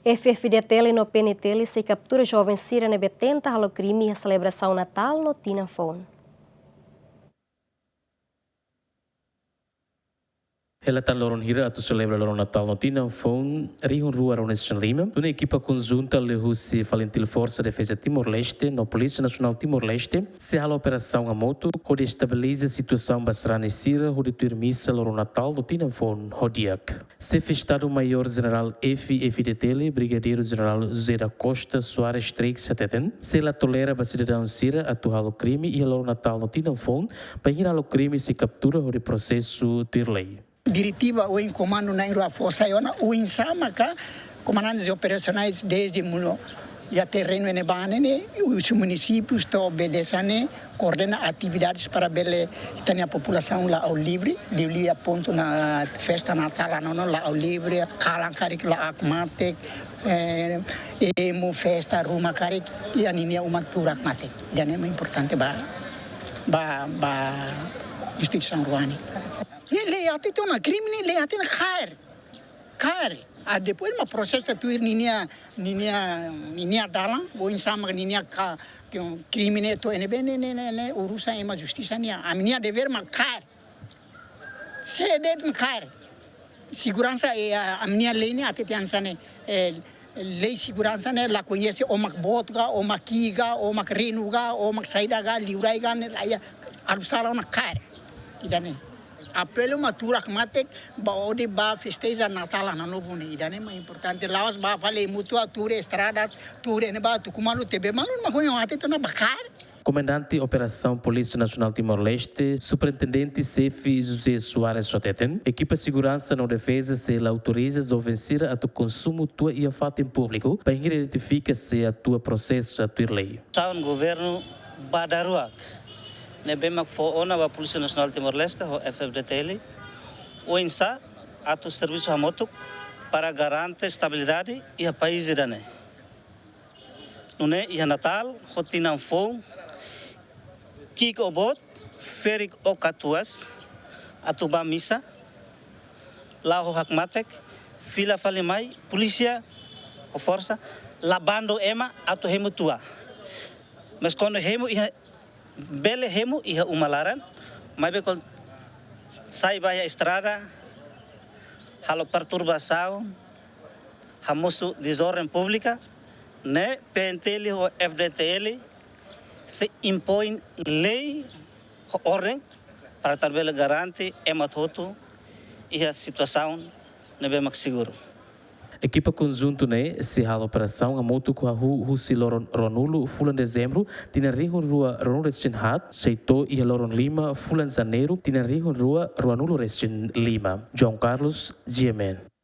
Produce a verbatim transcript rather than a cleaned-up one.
F-FDTL no P N T L sei kaptura joven sira ne'ebé tenta halo krime iha selebrasaun Natál no Tinan Foun. Hela tan loron hira atu selebra loron Natál no Tinan Foun rihun rua ruanulu-resin-lima, nune'e ekipa konjunta liuhusi Falintil Forsa Defeza Timor-Leste no Polísia Nasionál Timor-Leste sei halo operasaun hamutuk hodi estabiliza situasaun ba sarani sira hodi tuir misa loron Natál no Tinan Foun ho di'ak. Xefe Estadu-Maiór Jenerál F-FDTL, Brigadeiru Jenerál José da Costa Soares Trix hateten, sei la tolera ba sidadaun sira atu halo krime iha loron Natál no Tinan Foun, bainhira halo krime sei kaptura hodi prosesu tuir lei. Diretiva ohin komandu na'in-rua fó sai ona, oinsá maka komandantes operasionais dezde muno iha terrenu ne'ebá ne'e, husi munisípiu to'o be de'it hanesan ne'e koordena atividades para bele ita-nia populasaun la'o livre, liuliu pontu ona festa Natál, no, no, la'o livre, kalan karik la'o hakmatek, eh, hemu festa ruma karik, iha ninia uma tuur hakmatek. Ida-ne'e mak importante ba, ba, ba instituisaun rua ne'e. Ne'e lei hatete ona, krime ne'e lei hatete ona kaer. Kaer. Ah, depois mak prosesu tuir ninia, ninia, ninia dalan, oinsá mak ninia ka, krime ne'e to'o iha ne'ebé ne'e, ne'e, ne'e, ne'e urusan ema justisa nian. Ami-nia devér mak kaer. Sé de'it mak kaer. Seguransa, eh, a, ami-nia lei ne'e hatete hanesan ne'e, eh, lei seguransa ne'e la koñese ó mak boot ka, ó mak ki'ik ka, ó mak renu ka, ó mak saida ka, liurai ka, ne'e la iha, halo sala ona kaer. Ida-ne'e. Apelu mak tuur hakmatek ba hodi bá festeja Natál Ano Novo ne'e. Ida-ne'e mak importante. La'ós bá fali hemu tua, tuur estrada, tuur iha ne'ebá, tuku malu, tebe malu, mak koño hatete ona bá kaer. Komandante Operasaun Polísia Nasionál Timor-Leste, Superintendente Xefe José Soares hateten, ekipa seguransa no defeza sei la autoriza joven sira atu konsumu tua iha fatin públiku, bainhira identifika sei atua prosesu tuir lei. Saun governu ba daruak ne'ebé mak fó ona ba Polísia Nasionál Timor-Leste ho F-FDTL, oinsá atu servisu hamutuk para garante estabilidade iha país ida-ne'e. Nune'e iha Natál ho Tinan Foun, ki'ik ó boot, ferik ó katuas, atu bá misa, la'o ho hakmatek, fila fali mai, polísia ho forsa la bandu ema atu hemu tua. Mas kuandu hemu iha, bele hemu iha uma laran, maibé kuandu sai ba iha estrada, halo perturbasaun, hamosu dezorden públika, ne'e P N T L ho F-FDTL sei impoin lei ho orden para atu bele garante ema hotu iha situasaun ne'ebé mak seguru. Ekipa konjuntu ne'e sei halo operasaun hamutuk hahú husi loron ruanulu fulan Dezembru, tinan rihun rua ruanulu-resin-haat, sei to'o iha loron lima fulan Janeiru, tinan rihun rua ruanulu-resin-lima. João Carlos, G M N.